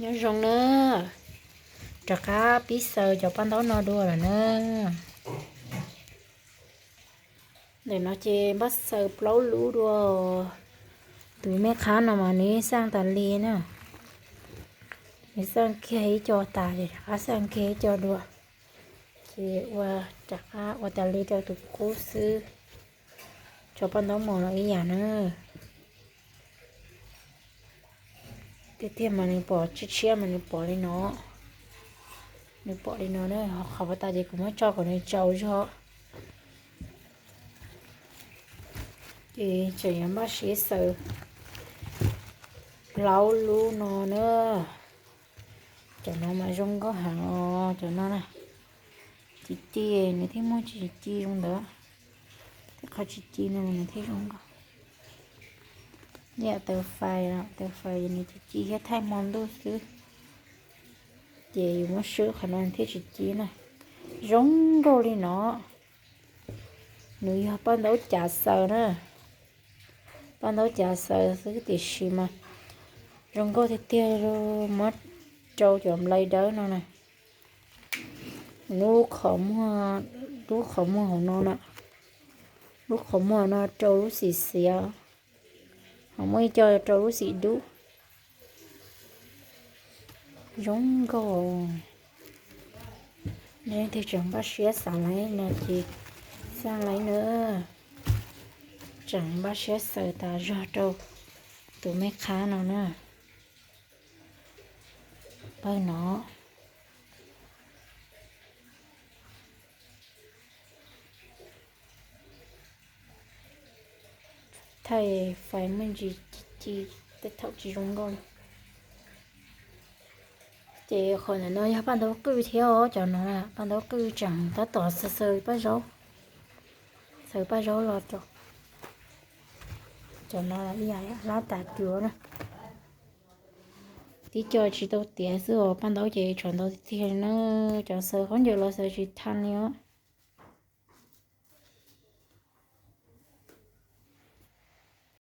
Nyob zoo na, rov qab pib xaws cov paj ntaub no dua lawm na. Ntawm no ces npaj xaws plaub lub dua. Tus me qhab no mas nws xaj tas li na. Nws xaj kiag ib co tas ces rov qab xaj kiag ib co dua. Ces ua rov qab ua tas li rau tus qub xwb. Cov paj ntaub mos los ib yam na. Tiag tiag mas nws pom tshiab tshiab mas nws pom li no. Nws pom li no na, ho qhov pas tas ces kuv muab tso kom nws tsaus zog. Ces tseem yuav npaj siab xaws plaub lub no na. Cov no mas zoo nkauj heev os, cov no na. Ci ci, nws thiaj muaj ci ci zoo ntawd. Tej qhov ci ci no nws thiaj zoo nkauj. Yam taws fais, taws fais nws ci ci thiab thaij hmo ntuj xwb. Ces yus muab swb qhov no thiaj tsis ci na. Zoo nkauj li no. Nws yog paj ntaub cav xaws na. Paj ntaub cav xaws xwb tiam sis mas zoo nkauj tiag tiag, muab rau cov nplai dawb no na. Lub qhov muag, lub qhov muag hauv no na. Lub qhov muag no rau lub xim xiav, ho muaj ib co rau lub xim dub. Zoo nkauj. Nej leej twg tseem npaj siab xaws laiv no ces xaj laiv na. Tseem npaj siab xaws tas zog rau tus me qhab no na. Pawg no. Thaij fais me ntsis ci ci, tej thaum tsis zoo nkauj li. Ces qhov ntawm no yog paj ntaub qwj thiab os, cov no paj ntaub qwj tseem tab tom xaws xaws paj zaub. Xaws paj zaub los rau cov no ib yam hlab tas cuav na. Tib co tsis tau tiav xwb os, paj ntaub ces tshuav ntau tiag tiag li na. Cov xaws khaub ncaws los xaws tsis tha li os.